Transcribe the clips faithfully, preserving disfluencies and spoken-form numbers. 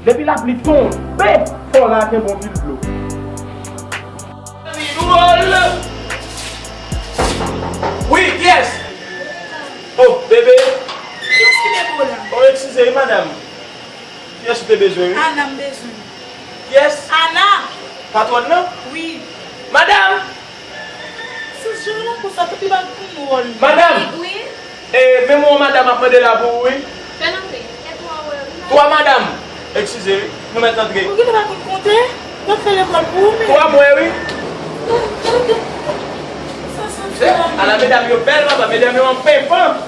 Depi lapli tonbe, fò la kenbe yon pil dlo. Wi, kiyès? Oh, bebe. Kiyès ki debò la? Oh, eskize, wi, madanm. Kiyès ou te bezwen, wi? Ana m bezwen. Kiyès? Ana. Patwòn nan? Wi. Madanm! Sis, jan w la konsa, tanpri ba m yon wòl. Madanm! Wi. E, men mwen, madanm ap mande la pou ou, wi. Fè l antre. Twa madanm. Eskize, wi. Nou mèt antre. Ou genlè pa konn konte? Yo fè lekòl pou ou, men. Twa mwen, wi. Ala medam yo bèl, papa. Medam yo an penpan.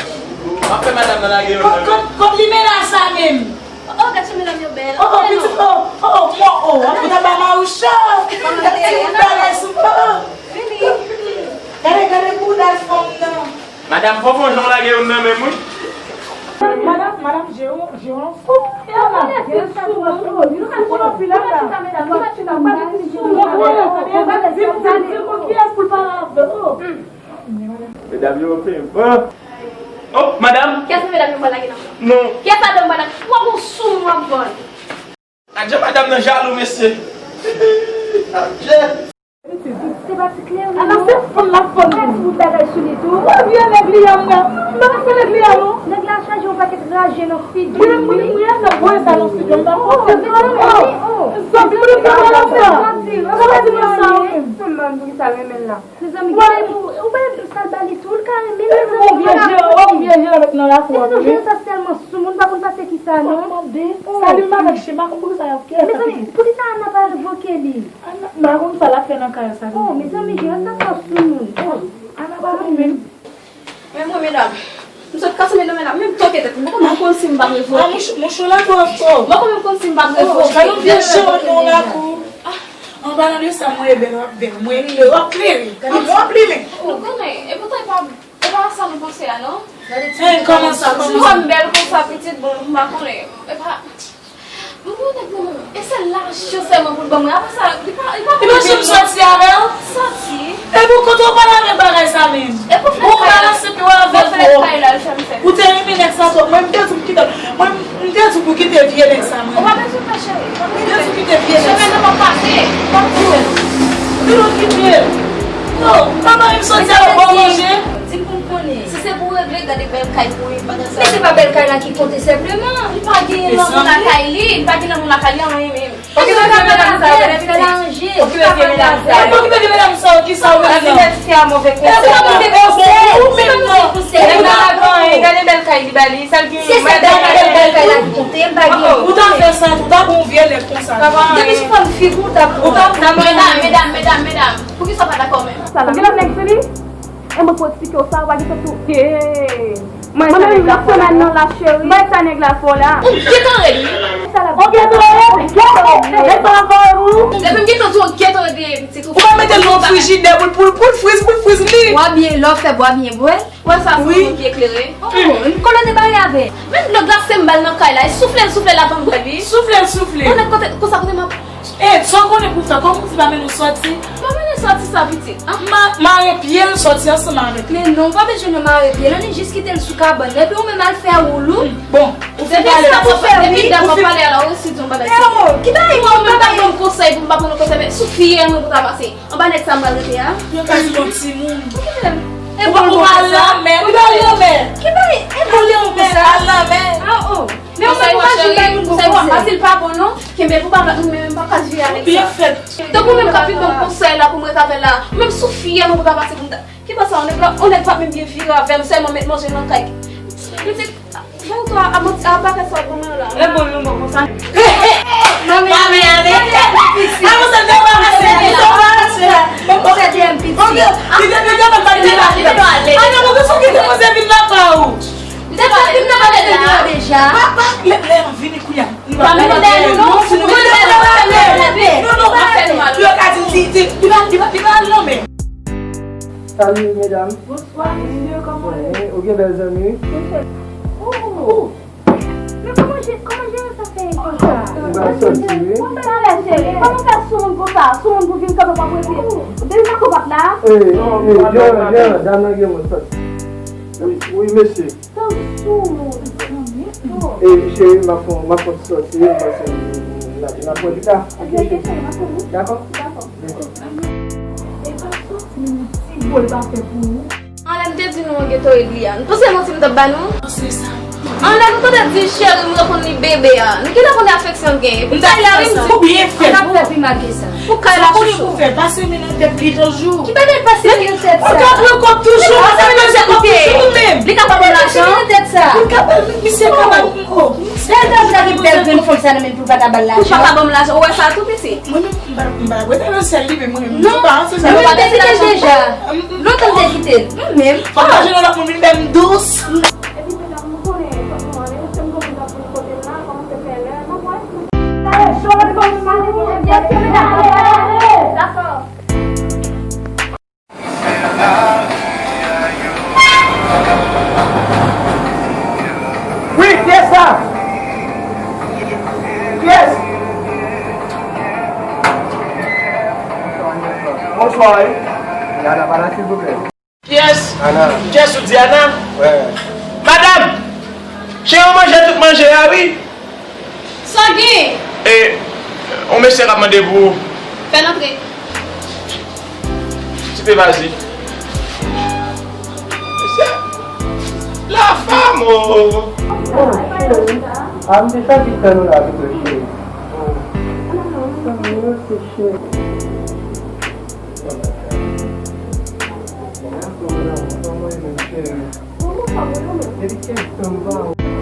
M ap fè madanm nan lage yo nan men. Kot, kot limena sa menm? Oh, oh, gade medam yo bèl. Oh, oh, pitit, oh, oh, oh, mwen, oh, an kontan ba Maroucho. Bagay sou, oh. Vini. Gade, gade bouda fanm nan. Madanm, fò fon jan w lage youn nan menm, wi. Madanm, madanm, je w, je w an fou. Medam yo fè bon. Oh, madanm. Kiyès nan medam yo pral lage nan? Non. Kiyès ladan yo pral lage? Ou pa gon soumoun w ap vann? Adje, madanm nan jalou, mesye. Adje. Se pa ti kle, wi. Ala, se fanm la fanm. Ou met tout bagay sou li tou. Ou vye nèg li a, mwen. M pa konn nèg li a, non. Nèg la chaje yon pakèt raje nan figi li. Mwen, mwen, mwen, nan voye sa nan figi m, m pa konn. Oh, mezanmi, oh. Zanmi, mwen, mwen, mwen, mwen, mwen. Sa pa di mwen sa, wi. Fanm ban pou ki sa renmen la. Mezanmi, gade pou, ou pa sa l ba li tou, l ka renmen l. Epi bon vye je, bon vye je avèk nan lakou a. Mezanmi, je sa tèlman soumoun, pa konn pase ki sa, non. Sa li menm avèk chema, pou ki sa y ap fè sa? Mezanmi, pou ki sa Ana pa revoke li? Ana, m pa konn sa l ap fè nan kay sa. Oh, mezanmi, je sa twò soumoun. Oh, Ana pa bon menm. Men mwen, medam, m sot kase men nan men la, menm toke tèt mwen, mwen konn si m p ap revoke. Ah, mouch-, mouch ou la twò fò. Mwen konn, mwen konn si m p ap revoke. Gade yon vye chewon nan lakou. An palan de sa, mwen e bèl, w ap bèl. Mwen e klere, w ap klere. Gade, mwen w ap limen. Nou konnen, e poutan e pa, e pa sa nou panse a, non. Gade ti kòman sa, kòman sa. Si w wè m bèl konsa, pitit, bon, m pa konnen. E pa, m gon nèg nan men m. E se lajan sèlman pou l ban mwen. Apre sa, li pa, li pa janm sòti avè w? Sòti. E pou kote w pale avè bagay sa menm? Ou balanse pye w avè w. Ou te renmen nèg sa twòp. Mwen, m te di w m kite, mwen, m te di w pou kite vye nèg sa, mwen. Ou pa bezwen pè, cheri. M te di w kite vye nèg sa. Chemen nan pa pase. Ou pa bezwen. Di nou kite. Non, maman, m sòti avè w bon manje. Di pou m konnen. Si se pou regle, gade bèl kay pou li. Men se pa bèl kay la ki konte senpleman. Li pa gen lanmou lakay li, li pa gen lanmou lakay li, anyen menm. Okipe vye medam sa yo, fè l aranje. Okipe vye medam sa yo. Okipe vye medam sa yo, ki sa w menm nan? Li fè a move konsèy la. Ou menm nan. Nèg la pa gen anyen, gade bèl kay li ba li, sa l gen. Si se bèl kay, bèl kay la ki konte, m pa gen. Ou ta fè sa, ou ta bon vye nèg konsa. Depi sou fòm figi w, ou ta bon. Medam, medam, medam, medam. Poukisa w pa dakò menm? Ou gen lòt nèg sou li? E mwen pou eksplike w sa, ou pa gen tèt ou. Hey! Mwen menm, yon semèn nan la, cheri. Bay sa nèg la fè w la. Ou gentan rèd, wi. Ou gentan rèd? Gentan rèd. Nèg sa la fè w, wi. Depi m gentan di w, ou gentan rèd, pitit, ou pa mete l nan frijidè pou l, pou l, pou l friz, pou l friz li. Bwa byen, lè w fè bwa byen bwè. Wè sa, se yon moun ki eklere. Oh, m konnen w te bare avè l. Menm dlo glase m ba l nan kay la, e soufle l, soufle l avan m bwè l, wi. Soufle l, soufle l. Konnen kote, konsa kote m ap E, sa w konnen pou w fè, kòman w di pa mennen l sòti? Pa mennen l sòti sa, pitit. Ah. Ma-, mare pye l sòti ansanm avèk li. Men non, ou pa bezwen nan mare pye l, ann jis kite l sou kabann nan, epi ou menm al fè woul ou. Bon, ou fin pale la, ou fin pale la, ou resi di yon bagay. Eh, oh, ki bagay, ou menm pa ban m konsèy pou m pa pran nan konsèy, men sou fiyèl mwen pou ta pase. Anba nèg sa m pral rete a. Yo ka di yon timoun. Ou pa al lanmè, ou pa al lanmè. Ki bagay, e pa yon konsèy. Al lanmè. Ah, oh. Men ou menm ou pa janm bay moun bon konsèy. Konsèy w ap pase l pa bon non. Kenbe l pou pa bat moun, men m p ap ka vire avèk sa. Byen fèt. Tankou menm k ap vin ban m konsèy la pou m ret avè l la. Menm sou fiyèl mwen pou ta pase pou m ta. Ki bò sa, yon nèg la, yon nèg pa menm byen vire avè m, sèlman met manje nan kay. Pitit, bon, to a, a manti, a bagay sa w ban mwen la. E bon, yon bon konsa. Manmi, ale. A konsa, nou pa pase, nou pa pase. Bon, konsa, te yon pitit. Bon, pitit, pitit, pitit, pitit. A non, bon, konsa, ki te poze vin la pa ou? Depi m nan pale de li an deja. Pa, pa, lè, lè m vini kounye a. Pa mete dèyè nou, non. Si nou mete dèyè nou, pa leve. Non, non, pa fè nou mal. Yo ka di, di, di, li pa, li pa, li pa al non, men. Salut, medam. Bonswa, mesye, kòman w ye? Ou gen bèl zanmi, wi. Oh, oh. Men kòman je, kòman je sa fè konsa? Ou pral sòti, wi. Kòman fè, cheri? Kòman fè soumoun konsa? Soumoun pou vin kanpe pou ap rete. Depi sa kou bat la? Eh, eh, gen, gen, dam nan gen moun sòti. Wi, wi, mesye. Tan sou moun. E cheri, m ap fè, m ap fè yon ti sòti, m panse n ap, n ap wè pita. Ok, cheri, m ap fè yon. Dakò? Dakò. Dakò. E pa sòti, men yon ti bòl pa fè pou ou. Anlè m te di nou an Gatorade li a. Nou panse manti m t ap ba nou? Anlè nou tande di cheri m reponn li bebe a. Nou genlè konnen afeksyon n genyen. Epi kay la wi m di. Ou byen fèt. Ou t ap fè pi mal ke sa. Pou kay la chouchou. Sa w konnen pou fè, pase men nan tèt li toujou. Ki bagay pase men nan tèt sa? Ou ka pran kòb toujou, pase men nan tèt toujou ou menm. Li ka ba m lajan. Pase men nan tèt sa. Li ka ba m, misye ka ba m, oh. Dèyè sa pou ta gen bèl grenn fanm sa nan men pou l pa ta ba l lajan. Pou l pa ta ba m lajan. Ou wè sa tou piti? Mwen menm, m pa, m pa wè nan sèl li, men mwen menm, m pa anse sa. Non, nou te kite l deja. Lontan m te kite l. Mwen menm. Fò m mache nan lòt moun vin fè m dous. Epi medam, nou konnen, fòk nou ale, se m konn ap vin kote m la, kòmanse fè lè, n ap wè. Sa e jòl kòm sa, mesye, medam, ale, ale, ale. Dakò. Wi, kiyès la? Kiyès? Bonswa, wi. Yana pa la, silvouplè. Kiyès? Ana. Kiyès ou di Ana? Wi. Madanm! Cheri, ou manje tout manje a, wi. Sa gen? E, yon mesye k ap mande pou ou. Fè l antre. Ti pe vazi. Mesye, la fam, o. Oh, cheri. A, m te santi tan nou la, pito, cheri. Oh. Tan nou se cheri.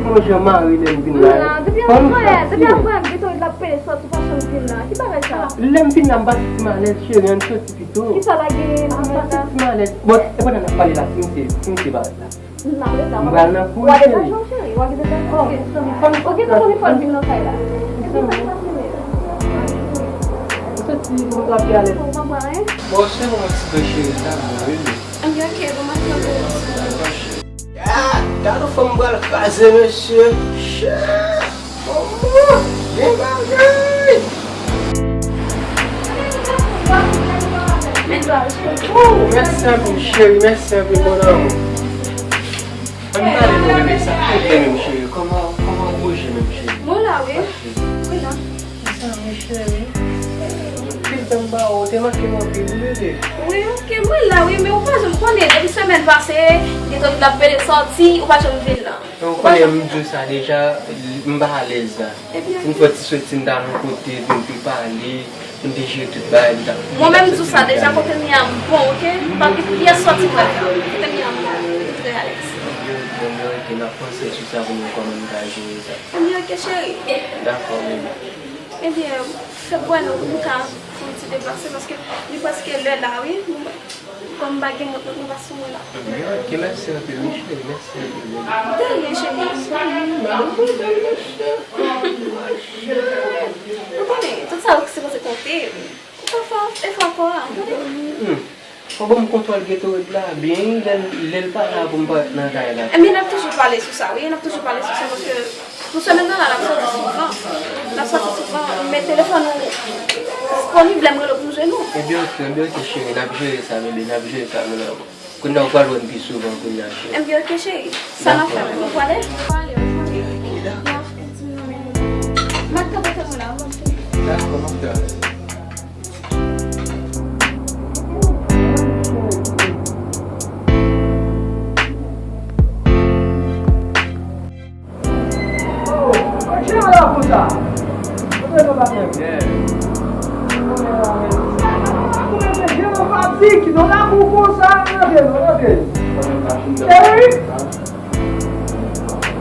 Bon jan mari lè m vin la. Depi apre, depi apre, Gatorade la pede sòti, ou pa janm vin la. Ki bagay sa? Lè m vin la, m pase ti malèz, cheri, ann soti pito. Kisa la genyen nan men la? M pase ti malèz. Bon, e pandan n ap pale la, finite, finite bagay la. M pral nan kouri, cheri. Oh, cheri, fò n soti pou m trape alèz. Bon, se bon, ti bebe, cheri, sa bon, wi. Ok, ok, bon, m ap tann ou. Ah, gade yon fanm pral kraze, mesye. Shit. Manman, gen bagay. Oh, mèsi anpil, cheri, mèsi anpil, mon amour. Ann pale non, bebe, sa k regle menm, cheri? Kòman, kòman w bouje menm, cheri? Mwen la, wi. Mwen la. Kisa, mon cheri? Anpil tan m pa wè w, te manke m anpil, wi, bebe. Wi, ok, mwen la, wi, men ou pa janm konnen, depi semèn pase, Gatorade la pede sòti, ou pa janm vin la. Ou konnen m di w sa deja, m pa alèz la. Ebyen, m fè ti soti, m t al yon kote, epi m te pale, m te jere tout bagay, m t ap. Mwen menm m di w sa deja, kote m ye a m bon, ok? M pa gen pyès sòti m pral fè. Kote m ye a m bon, m trè alèz. Ebyen, ok, ebyen, ok, n ap panse sou sa pou nou wè kòman n ka jere sa. Ebyen, ok, cheri. Dakò, bebe. Ebyen, fè bwè non pou nou ka fè yon ti deplase, paske li prèske lè la, wi. Kòm m pa gen mont, mont nan pa sou mwen la. Ok, mèsi anpil, wi, cheri, mèsi anpil, wi. De rien, cheri. Ou konnen, tout sa yo ki se panse konte. Ou pa fè efò kò a, tande? Hmm. Fò ban m kontwòl Gatorade la byen, wi, lè l, lè l pa la pou m parèt nan kay la. Ebyen, n ap toujou pale sou sa, wi, n ap toujou pale sou sa, paske nou semèn nan la, n ap sòti souvan. N ap sòti souvan, men telefòn nou disponib lè m rele w pou m jwenn ou. Ebyen, ok, ebyen, ok, cheri, n ap jere sa, bebe, n ap jere sa, mon amour. Kounye a, ou pral wè m pi souvan kounye a, cheri. Ebyen, ok, cheri. Sa n ap fè, nou prale? Nou prale, nou prale. Ok, dakò. M ap kanpe tèt mwen la, m ap fini. Dakò, m ap travay. Oh, mwen jan la konsa. Mwen mwen pa fè byen. Mwen mwen jan la fatig. Non, la pou konsa, rantre non, rantre. Cheri.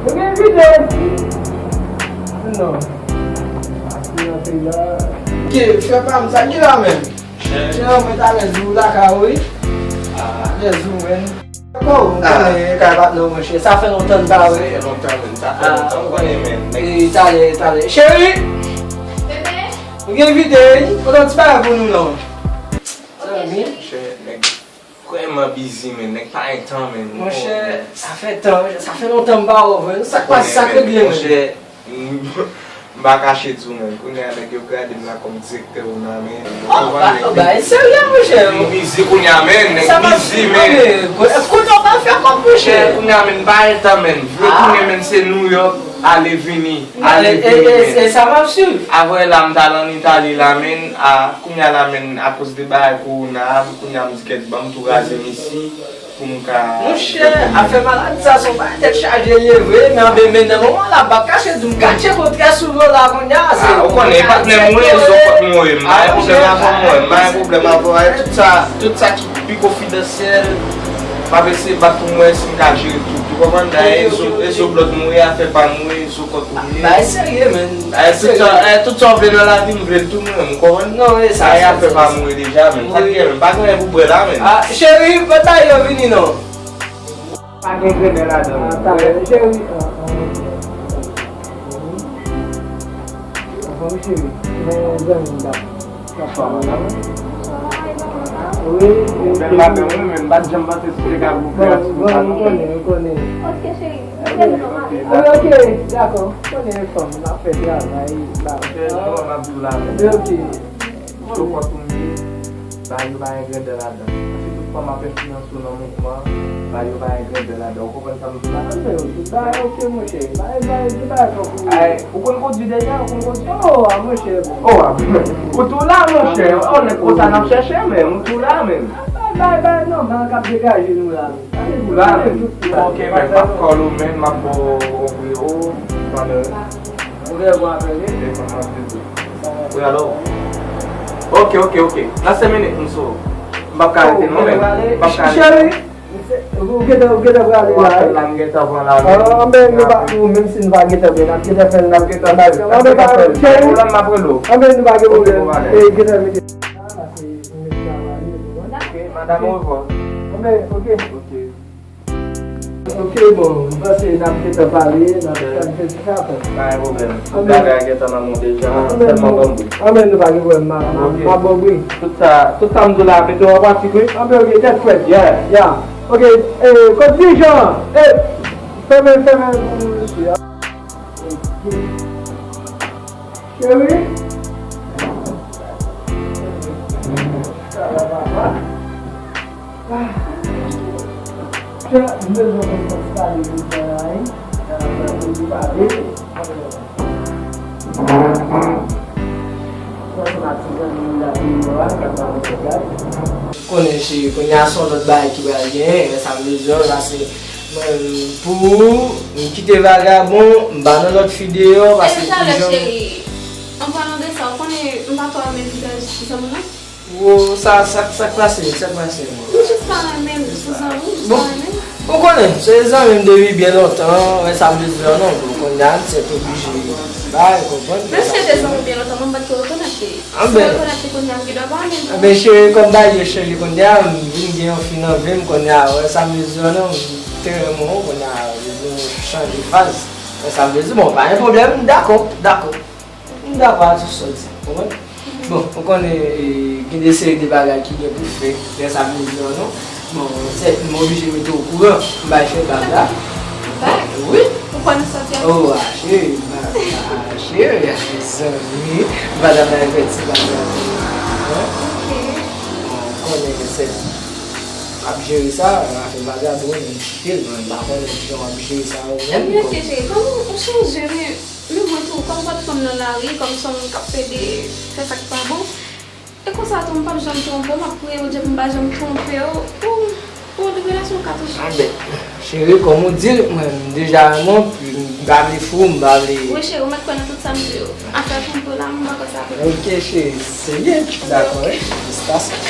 Mwen gen vide. Non. Pase rantre la. Ke fè pa m sa ki la menm. Cheri, mwen talè di w lakay ou wi. Talè di w menm. Kòman ou konnen kay patnè w monchè? Sa fè lontan n pa wè. Sa fè lontan menm, sa fè lontan, ou konnen menm. E talè, talè. Cheri! Bebe! Ou gen vide wi. Pote yon ti bagay pou nou non. Zanmi. Monchè, nèg vrèman bizi menm, nèg pa gen tan menm. Monchè, sa fè tan, sa fè lontan m pa wè w vre. Sa k pase, sa k regle menm? Monchè, M pa kache di w, men, kounye a nèg yo grade m la kòm direktè Ona, men. Oh, bagay serye, monchè. M bizi kounye a, men, nèg bizi, men. Kounye a w pral fè kòb, monchè. Kounye a, men, m pa gen tan, men. Vle kounye a, men, se New York, ale vini, ale vini, men. E sa m ap swiv. Apre la, m t al ann Itali la, men, a, kounye a la, men, akoz de bagay kowona a, kounye a, m di kèt, ban m tou raze m isi. Pou m ka. Monchè, afè maladi sa se yon bagay tèt chaje l ye vre, men anben, men nan moman la, m p ap kache di w, m ka tcheke w trè souvan la kounye a. Ah, ou konnen, patnè m ou ye, zo kòt m ou ye, m pa gen pwoblèm avè w, mwen, m pa gen pwoblèm avè w. Tout sa, tout sa ki pi konfidansyèl, m ap eseye bat pou m wè si m ka jere tout. Ou konprann? Dayè, e zo, e zo blòd m ou ye, afè pa m ou ye, zo kòt ou ye. Bagay serye, men. Eh, tout sa, eh, tout sa w vle nan lavi, m vle l tou, mwen, ou konprann? Non, e sa, sa, afè pa m ou ye deja, men. Sa k gen, men. Pa gen anyen pou bwè la, men. Ah, cheri, pa ta yo vini, non. Pa gen grandè ladan l. Ah, ta byen, cheri. Ah, ah, ok. Anfòm, cheri. Men, zanmi m, dap. Bonswa, madanm. Wi, wi. Bèl madanm, wi, men m pa t janm panse si w te ka ouvè a ti bout la, non. Bon, m konnen, m konnen. Ok, cheri. Ok, ok, dakò. Konnen fanm, n ap fè travay la. Ok, jan m ap di w la, men. Ok. Sou kont ou m ye, bagay yo pa gen grandè ladan. Si tout fanm ap enfliyanse w nan mouvman, bagay yo pa gen grandè ladan. Ou konprann sa m di w la? Anben, tout bagay ok, monchè. Bagay, bagay, tout bagay tankou. Ay, ou konn kondui deja, ou konn kondui? Oh, a, monchè, bon. Oh, a, ou tou la, monchè. Oh, nèg konsa n ap chèche, men, ou tou la, men. Bay, bay, bay, non, bay, k ap degaje nou la. Ou la, men. Ok, men, m ap call ou, men, m ap ba w yon kou, o, pandan. Ou gen bon apèl, wi. Wi, alò. Ok, ok, ok. Nan senk minit, m sou. M p ap ka rete, non, men. M p ap ka rete. Cheri, ou gentan, ou gentan prale la, wi. Ou gentan pran la, wi. Ah, men nou pa, nou, menm si nou pa gentan pran, n ap gentan fè l, n ap gentan fè l. Cheri, anben, nou pa gen pwoblèm. E, gentan mete. Pase, nou mete travay, nou, wi. Ok, madam, au revoir. Anben, ok. Ok. Ok, bon, m panse n ap gentan pale, n ap, n ap fè ti sa, frè. Pa gen pwoblèm. Tout bagay gentan nan men w deja, sèlman ban m bri. Anben, nou pa gen pwoblèm, m a, m a, m a ba w bri. Tout sa, tout sa m di w la, mete w an pratik, wi. Anben, ok, tèt frèt. Yeah. Yeah. Ok, e, kot dirijan? E, fèmen, fèmen pou mesye a. Ok. Cheri. Sa va, papa? Ah. Cheri, m bezwen konn sa ki pale pou sa la, wi. Sa va, sa va, pou pale. Sa se pa ti zanmi m la, pou mwen, sa va, sa va. Konnen, cheri, kounye a se yon lòt bagay ki pral genyen, men sa m bezwen, sa se Mwen, pou ou, m kite vagabon, m pa nan lòt fi deyò, paske talè, cheri, an palan de sa, ou konnen m pa twò renmen vizaj zanmi w, non. Wo, sa, sa, sa k pase, sa k pase, mwen? M jis pa renmen l, pou zanmi, m jis pa renmen l. Ou konnen, se zanmi m depi byen lontan, men sa m te di w non, bon, kounye a, m sèt oblije bay, konprann? Menm si se te zanmi w byen lontan, mwen, m pa t ko rekonèt li. Si w rekonèt li kounye a, m gen dwa pa renmen l tou. Anben, cheri, kòm bagay yo chanje kounye a, m vin gen yon fi nan vi m kounye a, wè sa m vle di w non, m te renmen w kounye a, nou chanje faz. Wè sa m vle di, bon, pa gen pwoblèm, m dakò, m dakò. M dakò a tout sa w di, konprann? Bon, ou konnen, e, gen de seri de bagay ki gen pou fèt, wè sa m vle di w non. Bon, sèt, m oblije mete w okouran, m bay fè bag la. Bag? Wi. Ou kwè nou sòti ansanm? Oh, a, cheri, a, cheri, a, zanmi, m pa t ap bay fè ti bag la. Hein? Ok. Bon, ou konnen ke sèt ap jere sa, afè bag la, bon, m kite l, men m pa konnen kijan w ap jere sa ou menm. Ebyen, ok, cheri, kòm ou chanje, men, men mwen tou, kòm w pa t fanm nan lari, kòm se yon moun k ap plede fè sa k pa bon, E konsa tou, m p ap janm twonpe w, m ap priye Bondye pou m pa janm twonpe w, pou, pou yon relasyon ka touche. Anben, cheri, kòm ou di l, mwen, m deja renmen w, m pa vle fou, m pa vle. Wi, cheri, ou mèt kwè nan tout sa m di yo. Afè pou m pou la, m pa kwè sa vre. Ok, cheri, se byen. Dakò, wi. Felisitasyon.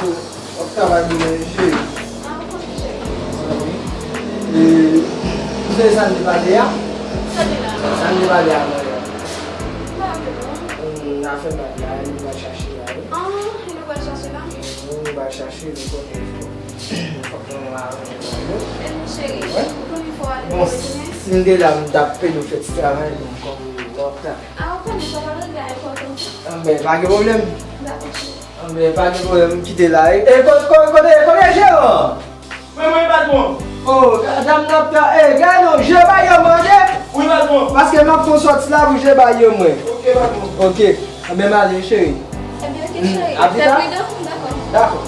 W ap travay pou mwen, cheri. Ah, ou konnen, cheri. Wi. E, ou sonje sa n te pale a? Sa n te pale a? Sa n te pale a, mwen. M pa raple mwen. N a fè bag la, nou pral chache la, wi. Ah, e nou pral chache la? Wi, nou pral chache, nou konnen. Fòk nou aranje nou. E nou cheri, ou konn fò ale nan rejime? Bon, si m te la, m t ap pede w fè ti travay, bon, kòm w ap travay. A, ou konnen sa pa regle a enpòtan. Anben, pa gen pwoblèm. Dakò, cheri. Anben, pa gen pwoblèm, m kite la. E, e, ko-, ko-, kote, kote jeran? Mwen, mwen, patwon. O, dam nan ap fè, e, gade non, je bay yo manje. Wi, patwon. Paske m ap fè yon sòti la pou je bay yo mwen. Oke, patwon. Oke. Anben, m ale, cheri. Ebyen, oke, cheri. A pita. Fè pridan, dakò. Dakò.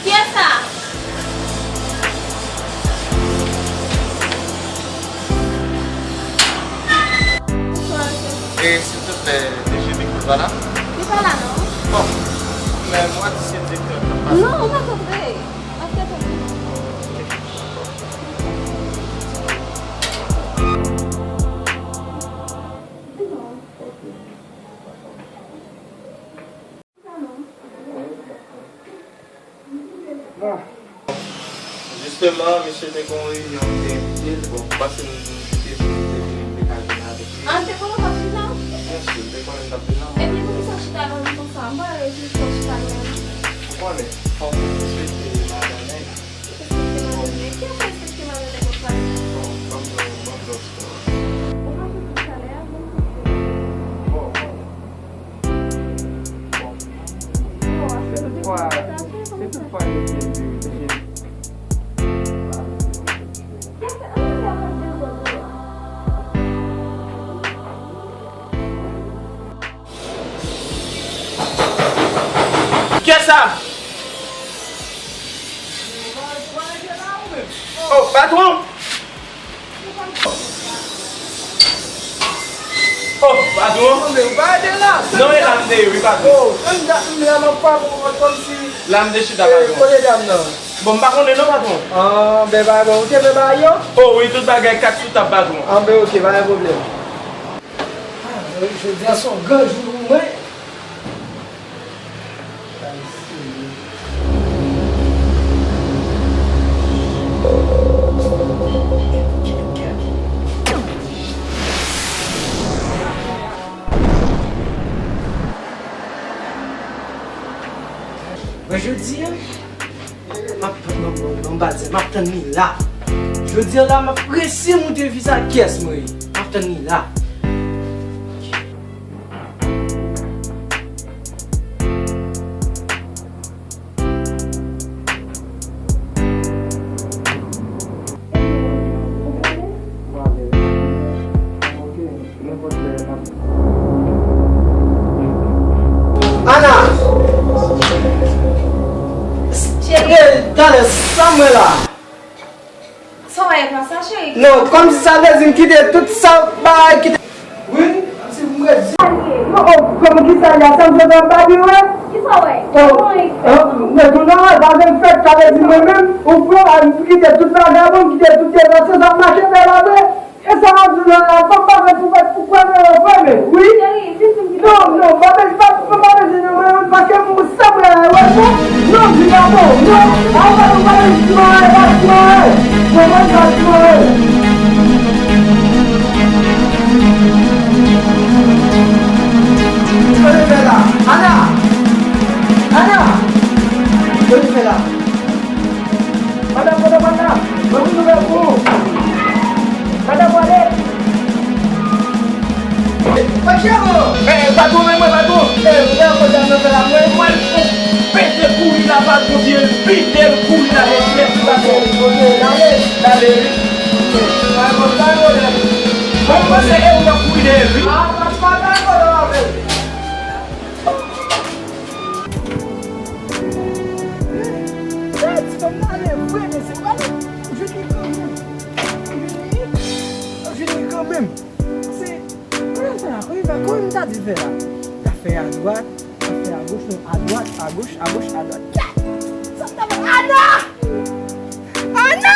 Kiyès sa? Bonswa, mesye. E, silvouplè, D G Michael pa la? Li pa la, non. Bon, men mwen di se direktè k ap pase. Non, ou pa ka antre. Antre, antre. Bon. Jisteman, misye te gen yon reyinyon, m te envite l. Bon, paske nou, nou te vini, te vini, m te ka vin avèk li. A, l te konnen w t ap vin la? Byen si, l te konnen m t ap vin la. Ebyen, poukisa w chita lwen m konsa? M pa reyisi pou w chita lwen m. Ou konnen, fòk ou respekte madan nèg. Respekte madan nèg? Ki afè respekte madan nèg w ap pale? Bon, ban m, ban m lòt. Ou pa konn talè a, ban m konn. Bon, bon. Se tout fwa, se tout fwa yo te di, yo te di. Kiyès sa? O, patwon! O, patwon! Anben, ou pa ede la? Non, e la m te ye, wi, patwon. O, m la, m la, m ap pa bon, kòmsi. La m te chita, patwon. Kote dam nan? Bon, m pa konnen non, patwon. Anben, pa bon, ou te vle bay yo? O, wi, tout bagay kat sou tab, patwon. Anben, oke, pa gen pwoblèm. A, jodi a se yon gran jou pou mwen. Mwen jodi a, m ap, m ap, m ap, m ap tann li la. Jodi a la, m ap prese moute vizaj kiyès mwen ye. M ap tann li la. Ana! Cheri. Talè, sa mwen la. Sa w wè nan sa, cheri? Non, kòmsi sa vle di m kite tout sa bagay kite. Wi, si m redi. Non, o, kòman kisa y a, sa m sot ap babi wè? Kisa w wè? O, non, non, non, pa gen fèt, sa vle di mwen menm, ou pran, a, m kite tout vagabon, m kite tout depase, sa mache bèl apre. E sa w ap di la, la, fò m pa fè pou fèt, pou kwè nan yo vre, men, wi. Cheri, vin di m ki. Non, non, pa bezwen, pa, pa, pa bezwen nan mwen, paske m sanble a wè sa. Non, di pa bon, non. A, ou pa, ou pa bezwen di mwen, pa di mwen. Mwen, mwen, pa di mwen. Sa w fè la? Ana! Ana! Sa w fè la? Madan, madan, madan, mwen vin ouvè pou ou. Madan, pale. Mwen chèvo. Eh, patwon, men mwen, patwon. Eh, mwen, patwon, mwen, mwen, mwen, mwen, pete kouri la, patwon, byen vide, kouri la, respè, patwon. Ok, ok, lale. Lale, wi. Patwon, pa pwoblèm. Mwen, mwen, se e ou nan kouri dèyè, wi. Ah, patwon, pa pwoblèm avè l. Sa di fanm nan ale vre, mesye, pale. Ou jwenn li kanmenm. Ou jwenn li, ou jwenn li kanmenm. Se, kòman l fè la? Kòman l fè? Kòman m ta di l fè la? L ap fè adwat, l ap fè agoch, non, adwat, agoch, agoch, adwat. Sa m ta fè? Ana! Ana!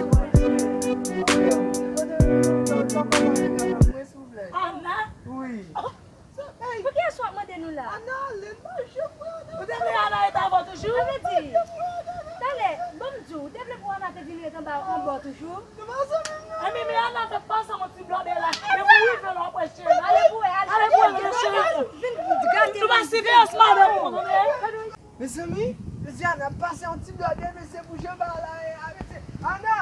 Ana? Wi. Pou kiyès w ap mande nou la? Ana, ale mache, frè. Ou te vle Ana ret avè w toujou? Sa vle di, talè, ban m di w, ou te vle pou Ana te vin ret anba, anba w toujou? Enben, men Ana te pase yon ti blòdè la. Depi w rive la, w ap wè cheri. Ale pou wè, ale pou wè, cheri. Vin gate. Nou pa siveyans madanm ou, tande? Mezanmi, mesye Ana pase yon ti blòdè, mesye, pou jan bagay la ye a, mesye. Ana!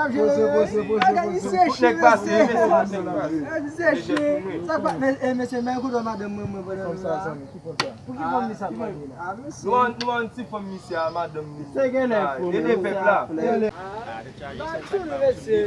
Poze, poze, poze, poze. Nèg pase, mesye, nèg pase. Mesye, mesye, mesye, men kote madanm mwen, mwen, pandan nou la. Pou ki fanm misye ap pale la? Nou an, nou an ti fanm misye a, madanm nou. Se genlè fou, e de pèp la. Ba tchoul, mesye.